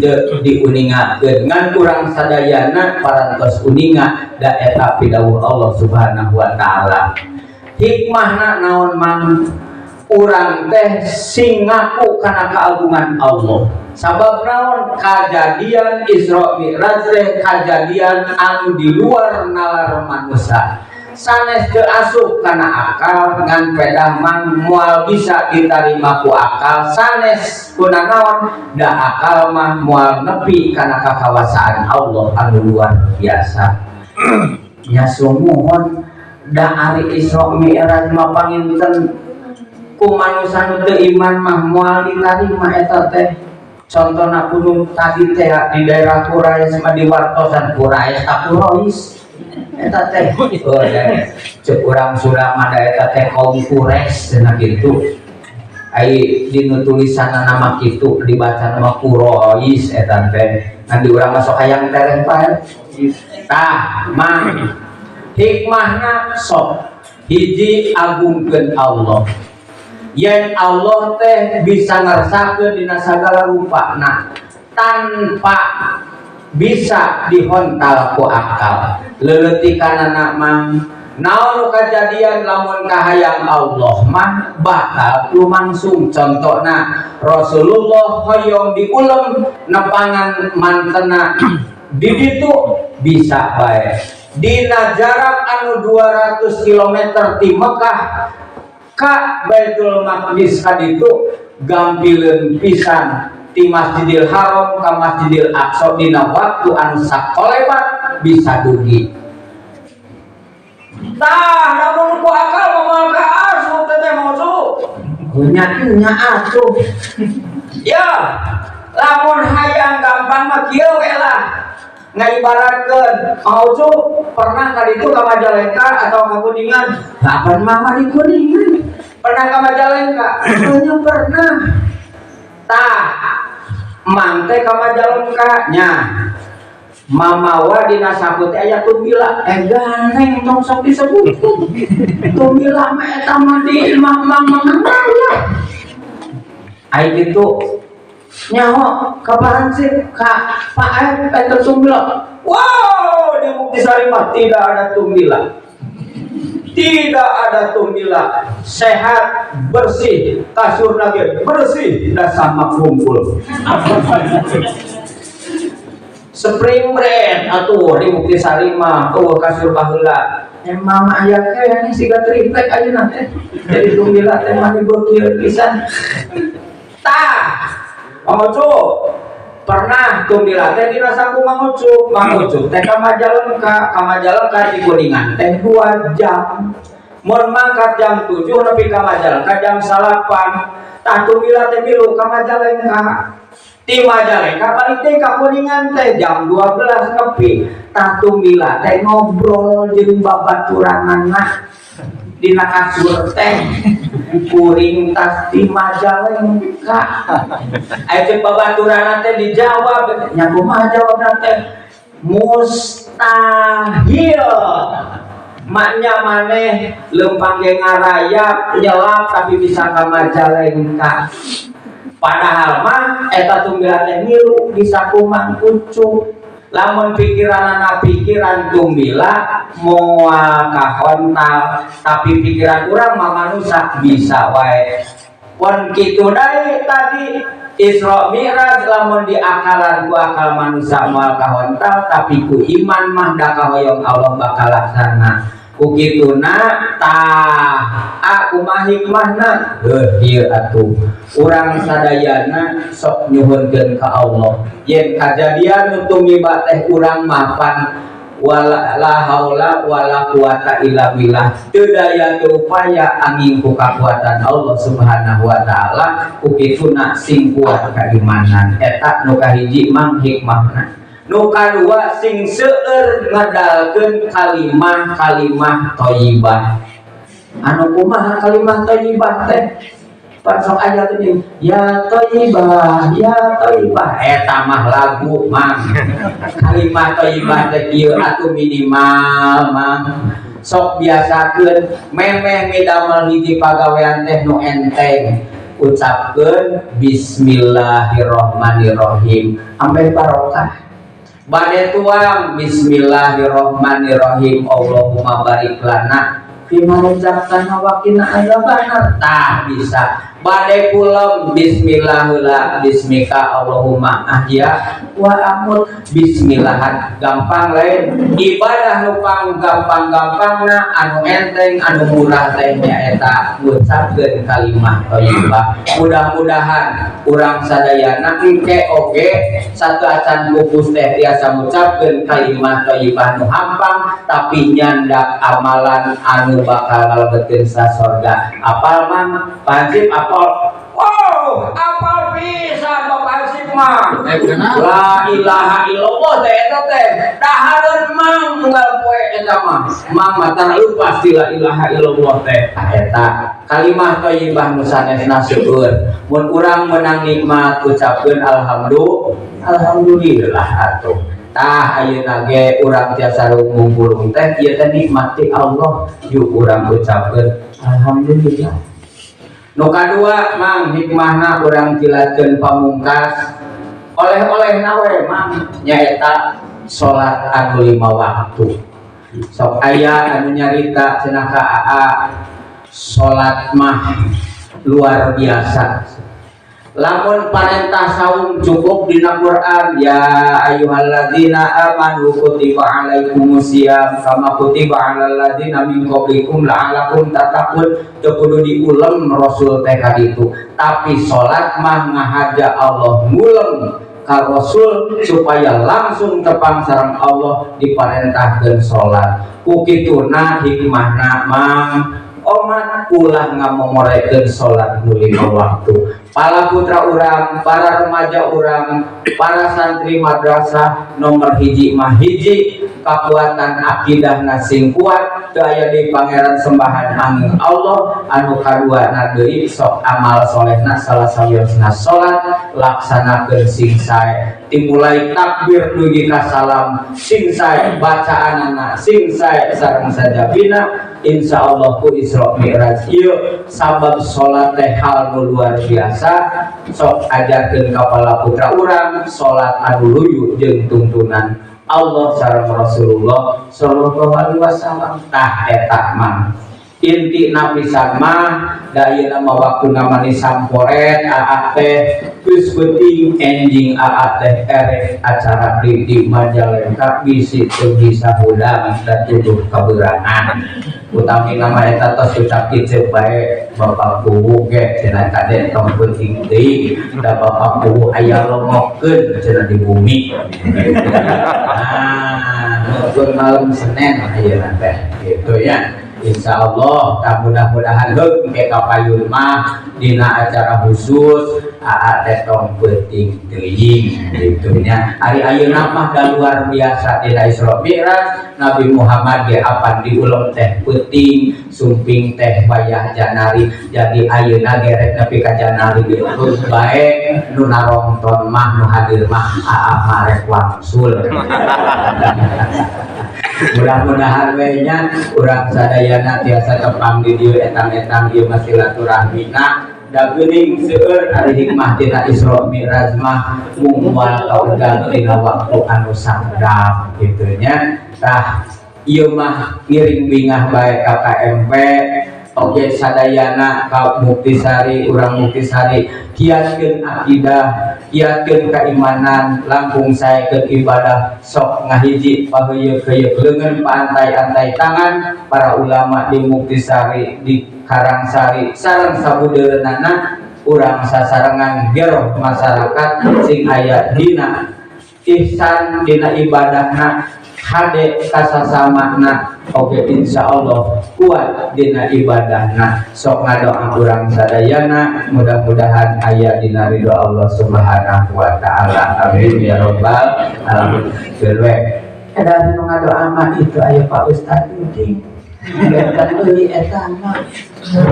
teu diuningakeun, ngan kurang sadayana parantos uninga da eta pidawuh Allah Subhanahu wa taala. Hikmahna naon, mang? Urang teh sing ngaku kana keagungan Allah. Sabab naon? Kajadian Isra Mi'raj teh kajadian anu di luar nalar manusia, sanes teu asup kana akal, ngan pedah mang moal bisa diterima ku akal sanes. Kuna naon? Da akal mah moal nepi kana kakawasaan Allah anu luar biasa nya. Sumuhun, da ari Isra Mi'raj mah panginten ku manusia nu teu iman mah moal ditarima eta teh. Contohna kudu tadi teh di daerah Quraisy mah diwartosan Quraisy tak Quraisy eta teh. Oh da, cek urang Sunda mah da eta teh kaum Quraisy cenah kitu. Ai dinu tulisanna nama kitu, dibaca nama Quraisy eta teh, ngan di urang masuk hayang tereh bae. Tah mang, hikmahna sok hiji, agungkeun Allah yen Allah teh bisa ngersakeun dina sagala rupana tanpa bisa dihontal ku akal. Leuletikanana mang, naon nu kajadian lamun kahayang Allah mah bakal lumangsung. Contohna Rasulullah hoyong diulem nepangan mantena di ditu, bisa bae dina jarak anu 200 km ti Mekah ka Baitul Maqdis kaditu, gampileun pisan ti Masjidil Haram ka Masjidil Aqsa dina waktu anu sakolebat bisa dugi. Tah, lamun ku akal mah moal ka asup teh mau nya nya atuh ya. Lamun hayang gampang mah kieu we lah, ngaibaratkeun mau pernah ka ditu ka Majalengka atau ka Kuningan? Kapan mama di Kuningan? Pernah ka Majalengka? Hanya pernah. Tah, mang teh ka Majalengka nya, mamawa dina saku teh aya tumbila. Eh, gandeng, tong sok disebutkeun tumbila mah, eta mah di imah mang mang ya. Ai kitu nyaho kaparan sih ka Pak Aep eta tumbila? Wow, di Muktisari mah tidak ada tumbila, tidak ada tumbila, sehat, bersih, kasur lagi bersih dan sama kumpul spring bread atuh di Muktisari mah. Oh, kasur baheula emang aya keneh siga triplek ayeuna teh. Jadi tumbila teh mah dibeukieun pisan. Tah, Mang Ucup, pernah tumbila teh dina saku Mang Ucup? Mang Ucup teh ka Majalengka, ka Majalengka di Kuningan teh 2 jam. Mun mangkat jam 7 nepi ka Majalengka jam 9. Tah, tumbila teh milu ka Majalengka. Di Majalengka balik teh ka Kuningan teh jam 12 nepi. Tah, tumbila teh ngobrol jeung babaturanana dina kasur teh, "Kuring tas di Majalengka." Aya cek babaturanna teh dijawab nya, kumaha jawabna teh? "Mustahil, maknya maneh lempang ge ngarayap nyelap tapi bisa ka Majalengka." Padahal mah eta tumbila teh milu di saku Mang Ucup. Lamun pikiran pikiran tumbila moal kahontal, tapi pikiran urang mah manusia bisa wae. Pon kitu deui tadi Isra Mi'raj, lamun diakalan ku akal manusia moal kahontal, tapi ku iman mah da kahoyong Allah bakal laksana. Ku kituna tah, kumaha hikmahna? Heuh, ieu atuh urang sadayana sok nyuhunkeun ka Allah yen kajadian nu tumiba teh urang mah pan Wala la haula wala quwata illa billah, teu daya teu upaya anging ku kakuatan Allah Subhanahu wa taala. Ku kituna sing kuat kaimanan. Eta nu kahiji, Mang, hikmahna. Nu kadua, sing seueur ngedalkeun kalimah-kalimah thayyibah. Anu kumaha kalimah thayyibah teh? Pan sok aya geuning, ya thayyibah, ya thayyibah, eta mah lagu, Mang. Kalimah thayyibah teh kieu atuh, minimal, Mang, sok biasakeun memeh midamel hiji pagawean teh nu enteng, ucapkeun bismillahirrahmanirrahim ameh barokah. Bade tuang, bismillahirrahmanirrahim, Allahumma barik lana fima razaqtana wa qina adzabannar. Tah, bisa. Bade kulem, bismillahillah, bismika Allahumma ahya wa amut. Bismillahan gampang lain. Ibadah nu pang gampang-gampangna, anu enteng, anu murah teh nyaeta ngucapkeun kalimah thayyibah. Mudah-mudahan urang sadayana engke oge satu acan pupus teh tiasa ngucapkeun kalimah thayyibah nu hampang tapi nyandak amalan anu bakal ngalebetkeun sa sorga. Apal, Mang? Pansip apal? Wow, apal pisan Bapak Hansip mah. La ilaha illallah teh eta teh dahareun, Mang, unggal poe eta mah. Mang mata lupa ti la ilaha illallah teh. Eta kalimah thayyibah nu sanesna seueur. Mun urang menang nikmat, ucapkeun alhamdulillah, alhamdulillah atuh. Tah, ayeuna ge urang tiasa ngumpul teh ieu teh nikmat ti Allah, yuk urang ucapkeun alhamdulillah. Nu kadua, Mang, hikmahna urang jilatkeun pamungkas, oleh-oleh we, Mang, nyaeta salat anu lima waktu. Sok aya anu nyarita cenah ka Aa, salat mah luar biasa. Lamun parentah saum cukup dina Quran, ya ayyuhalladzina amanu kutiba alaikumusiyam kama kutiba alal ladzina min qablikum la'allakum tattaqun, teu kudu diulem Rasul teh ka ditu. Tapi salat mah ngahaja Allah ngulem ka Rasul supaya langsung tepang sareng Allah, diparentahkeun salat. Ku kituna hikmahna, Mang, omat ulah ngamomorekeun salat nu lima waktu. Para putra urang, para remaja urang, para santri madrasah, nomor hiji mah hiji, kekuatan akidah sing kuat, teu aya di pangeran sembahan angin Allah. Anu kadua na deui, sok amal solehna salah sawiosna salat, laksanakeun sing sae, dimulai takbir dugi ka salam sing sae bacaanana, sing sae sareng sajabina. Insya Allah ku Isra Mi'raj ieu, sabab salat teh hal nu luar biasa. Sok ajarkeun ka para putra urang salat anu luyu jeung tuntunan Allah sareng Rasulullah sallallahu alaihi wasallam. Tah, eta mah inti pisan mah. Da ayeuna mah waktuna mani samporet. Aa teh geus penting enjing aa teh erek acara di Majalengka, bisi teu bisa hudang dan tuduh kabeurangan. Utami nama eta tos ucap kieu bae, Bapak Kuwu ge cenah, kade tong penting deui, da Bapak Kuwu aya longokeun cenah di bumi. Nah, nunggu malam Senin ayeuna teh gitu ya. Insya Allah tak, mudah-mudahan heug ke kapayun mah dina acara khusus aa teh tong peuting teuing gitu nya. Ari ayeuna mah da luar biasa, dina Isra Mi'raj Nabi Muhammad ge apan diulem teh peuting sumping teh wayah janari. Jadi ayeuna gerek nepi ka janari ge heug bae nu narongton mah, nu hadir mah, aa mah rek wangsul. Mudah-mudahan we nya urang sadayana tiasa tepang di dieu etang-etang ieu mah silaturahmina. Da geuning seueur ari hikmah tina Isra Mi'raj mah, mung moal kaundang dina waktu anu sangdap kitu nya. Tah, ieu mah ngiring bingah bae ka KMP oge sadayana ka Muktisari. Urang Muktisari kiatkeun akidah, kiatkeun keimanan, langkung saekeun ibadah. Sok ngahiji paheuyeuk-heuyeuk leungeun, paantai-antai tangan para ulama di Muktisari, di Karangsari sareng sabudeureunana. Urang sasarengan geroh masyarakat sing aya dina ihsan dina ibadahna. Hade kasasamana oge insyaallah kuat dina ibadahna. Sok ngadoa urang sadayana mudah-mudahan aya dina ridho Allah Subhanahu wa taala. Amin ya rabbal alamin. Belwe ada nu ngadoa mah itu aya Pak Ustad Udin. Benten euy eta mah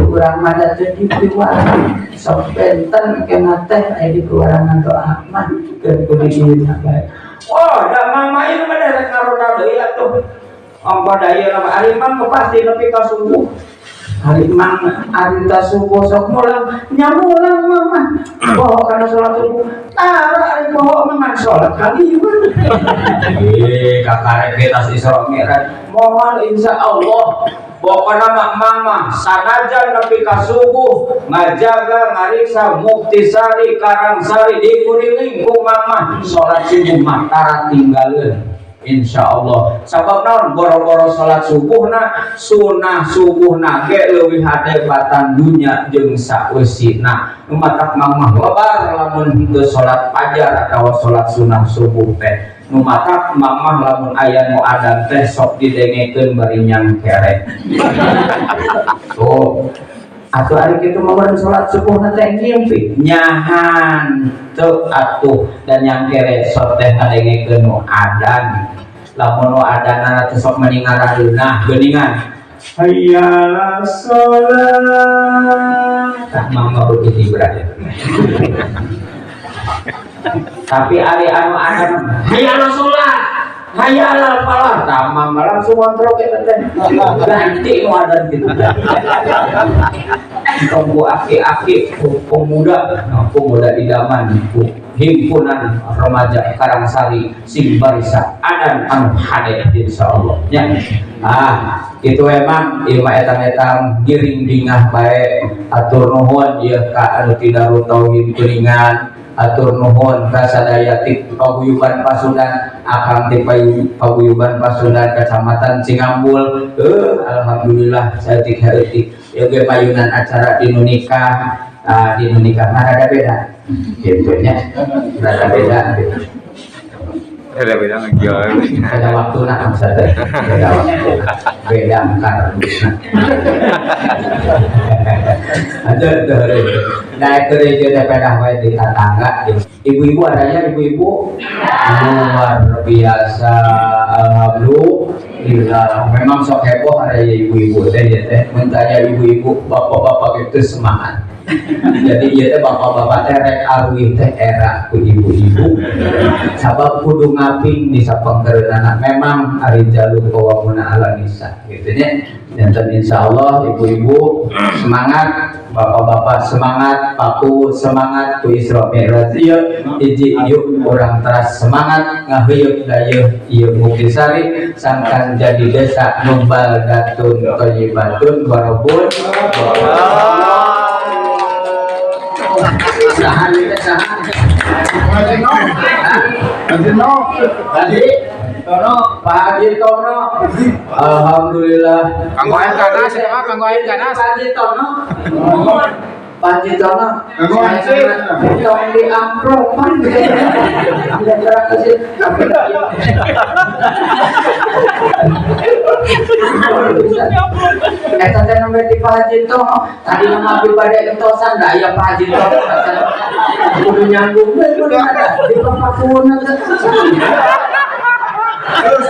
urang mah da teu dipiwarang. Sok benten kena teh aya dipiwarangan doa mah keur kudu ieu bae. Wah, da mama ieu mah rek ngaroda deui atuh. Ongko da ieu mah ari mang pasti nepi ka subuh. Ari mang ari ta subuh sok mulang, nya mulang mama. Poho kana salat subuh. Tara ari poho mah ngan salat kali. Eh, kakarek ge tas Isra Mi'raj. Moal insyaallah. Pokokna mah mama sanajan nepi ka subuh ngajaga ngariksa Muktisari Karangsari dikuriling ku mama salat subuh mah tara tinggaleun insyaallah. Sabab naon? Boro-boro salat subuhna, sunah subuhna ge leuwih hade batan dunya jeung saeusina. Nu matak mama lebar lamun henteu salat fajar atawa salat sunah subuh teh. Nu matak mamah lamun aya nu adan teh sok didengekeun bari nyangkere. Tuh. Atuh ari kitu mah urang salat subuhna teh ngimpi nyahan teu atuh dan nyangkere sok teh ngadengekeun nu adan. Lamun nu adanna teh sok meni ngaraheunah geuningan. Hayya 'alas shalah. Tah mama begitu berarti. Tapi ari anu adan hayya 'alas shalah, hayya 'alal falah, tah mama langsung ngontrol eta teh. Ganti nu adan kitu. Tunggu aki-aki pemuda, nah, pemuda idaman, himpunan remaja Karangsari sing barisa adan anu hade insyaallah nya. Ah, itu emang ieu mah etang-etang giring bingah bae. Atur nuhun ieu ka anu ti Darut Tauhid Kuningan, atur nuhun ka sadaya ti Paguyuban Pasundan, akang ti Paguyuban Pasundan Kecamatan Cingambul. Alhamdulillah saeutik saeutik ieu ge payunan acara di nu nikah, di nu nikah mah rada beda kitu nya, rada beda gitu. Rada beda ngejual. Beda waktu nah maksudnya, beda waktu, beda kardusna. Aja tuh, nah itu dia teh pedah wae di tetangga. Ibu-ibu adanya ibu-ibu luar biasa, alhamdulillah. Memang sok heboh ada ya ibu-ibu teh ya teh. Mun tanya ibu-ibu, bapak-bapak itu semangat. Jadi ieu teh bapak-bapak teh rek aruih teh era ku ibu-ibu. Sabab kudu ngaping di sapangkeureunana memang ari jalur qawwamuna 'ala nisa gitu nya. Janten insyaallah ibu-ibu semangat, bapak-bapak semangat, paku semangat ku Isra Mi'raj ieu hiji yuk urang teras semangat ngaheuyeuk dayeuh ieu Muktisari sangkan jadi desa nu baldatun thayyibatun warabun. Sahan ieu teh saha? Haji Tono, Pak Haji Tono. Alhamdulillah. Kanggo ayam ganas ya, Pak, kanggo ayam ganas. Pak Haji Tono. Pak Haji Tono. Kanggo ayam. Tong di amplopan. Kira-kira kasih. Eta teh nembe di Pak Haji Tono. Tadi nama abdi bade entosan da aya Pak Haji Tono. Kudu nyambung we kudu ada di papakuuna teh. Harus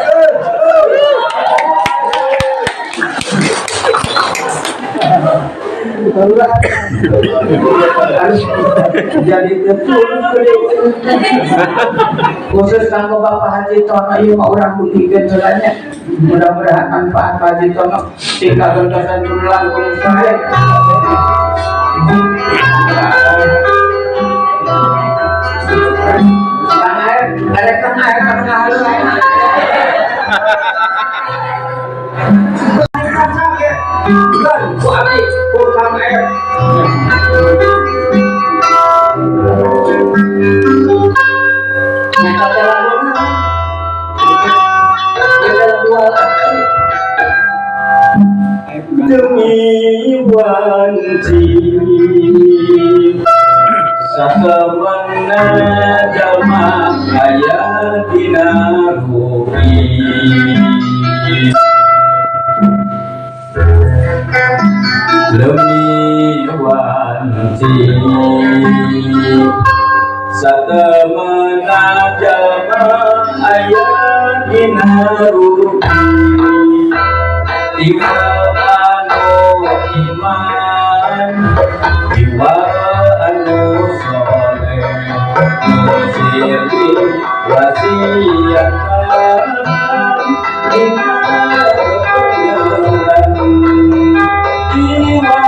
jadi betul khusus kanggo Bapak Haji Tono ieu mah urang buktikan heula nya. Mudah-mudahan manfaat Pak Haji Tono sing kagentosan langkung sae. Kang Aep, ada Kang Aep kang ngahalu ae. Ku abdi, ku Kang Aep. Nyata teh laguna. Nyata lagu asli. Demi wanci sakamana jalma aya dina bumi. Lemi wanci satemena jalma aya dina rupi iwa anu iman iwa anu soleh nu silih wasiatan dina kebenaran iwa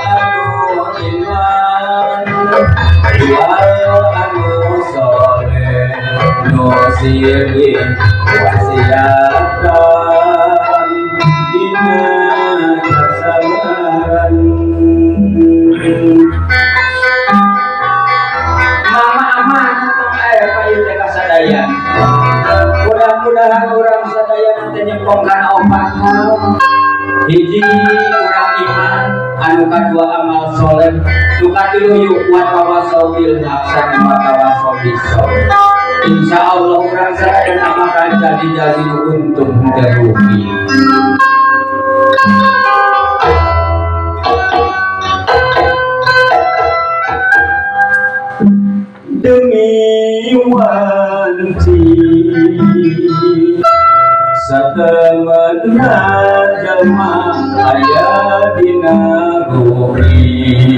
anu iman iwa anu soleh nu silih wasiatan dina kasabaran. Mama amanah tong aya pa ieu teh kasadaya. Mudah-mudahan urang sadaya teh nyepong kana opat hal. Hiji urang iman, anu kadua amal soleh, nu katilu yuk wa tawasau bil haqq wa tawasau bis sabr. Insya Allah urang sadaya bakal jadi nu untung henteu rugi. Demi wanci satemena jalma aya dina ruhi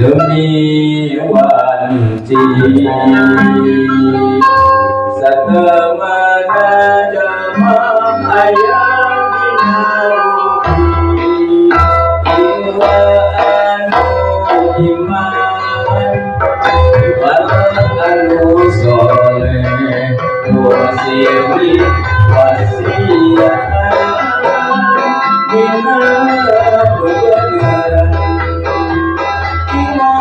demi wanci satemena jalma aya dina ruhi iwa anu iman iwa anu soleh wasili wasiatan dina kebenaran iwa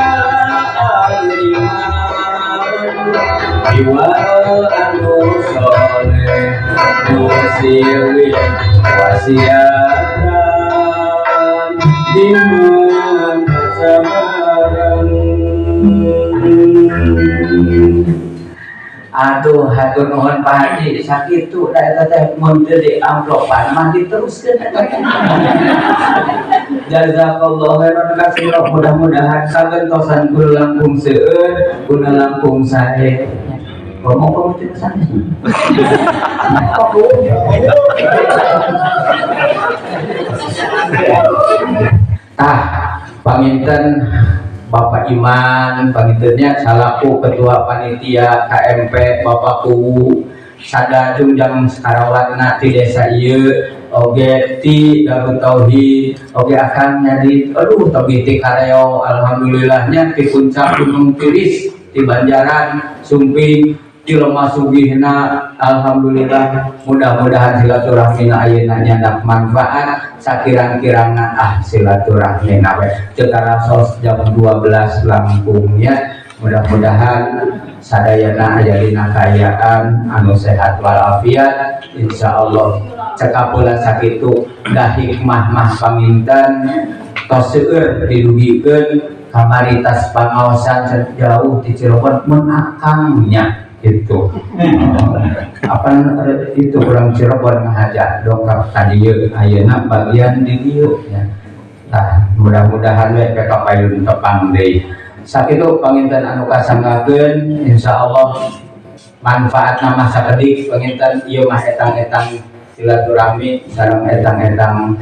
anu iman iwa anu soleh wasili wasiatan dina kesabaran. Aduh, hatur nuhun Pak Haji, sakitu da eta teh mun teu di amplopan mah diteruskeun eta teh. Jazakallahu khairan katsira, mudah-mudahan kagentosan guna langkung seueur, guna langkung sae. Ngomong komo teu sanes. Tah, panginten Bapak Iman, pangintennya salaku Ketua Panitia KMP Bapak Kuwu sada jungjang sakarawatna ti desa ieu oge ti Darut Tauhid oge akan nyadi aduh tebih ti Kareo alhamdulillahnya ti puncak Gunung Tiris ti Banjaran Sumping ti Lemah Sugihna alhamdulillah mudah-mudahan silaturahmina ayeuna nyandak manfaat sakirang-kirangna silaturahmina we teu karasos jam 12 langkungnya mudah-mudahan sadayana aya dina kaayaan anu sehat walafiat insyaallah cekap heula sakitu da hikmah mah panginten tos seueur didugikeun kamari tas pangaosan jauh ti Cirebon mun akangnya gitu. Apa itu kurang Cirebon ngahaja dongkap ka dieu ayeuna bagian di dieu ya. Tah mudah-mudahan we kapayun tepang deui. Sakitu panginten anu kasanggakeun insyaallah manfaatna mah sakedik panginten ieu mah etang-etang silaturahmi sareng etang-etang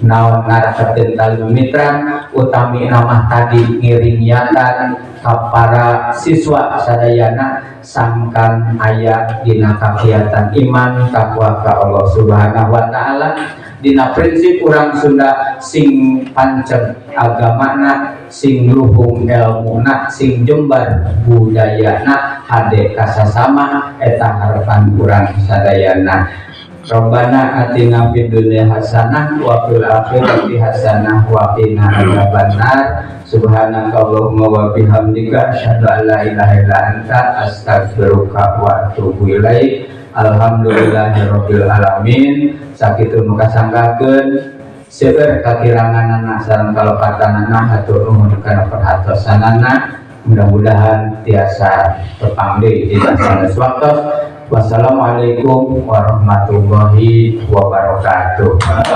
naon ngaraketin tali mitran utami nama tadi ngiring niatan ka para siswa sadayana sangkan aya dina kagiatan iman takwa ka Allah Subhanahu wa taala dina prinsip urang Sunda sing panceg agamana sing luhung elmuna sing jembar budayana hade kasasama eta harapan urang sadayana. Rabbana atina fid dunya hasanah wa fil akhirati hasanah wa qina adzabannar. Subhanaka Allahumma wa bihamdika asyhadu an la ilaha illa anta astaghfiruka wa atubu ilaik. Alhamdulillahirabbil alamin. Sakitu nu kasanggakeun seueur kakiranganana sareng kalepatanana hatur nuhun kana perhatosanana. Mudah-mudahan tiasa tepang deui di sanes waktos. Wassalamualaikum warahmatullahi wabarakatuh.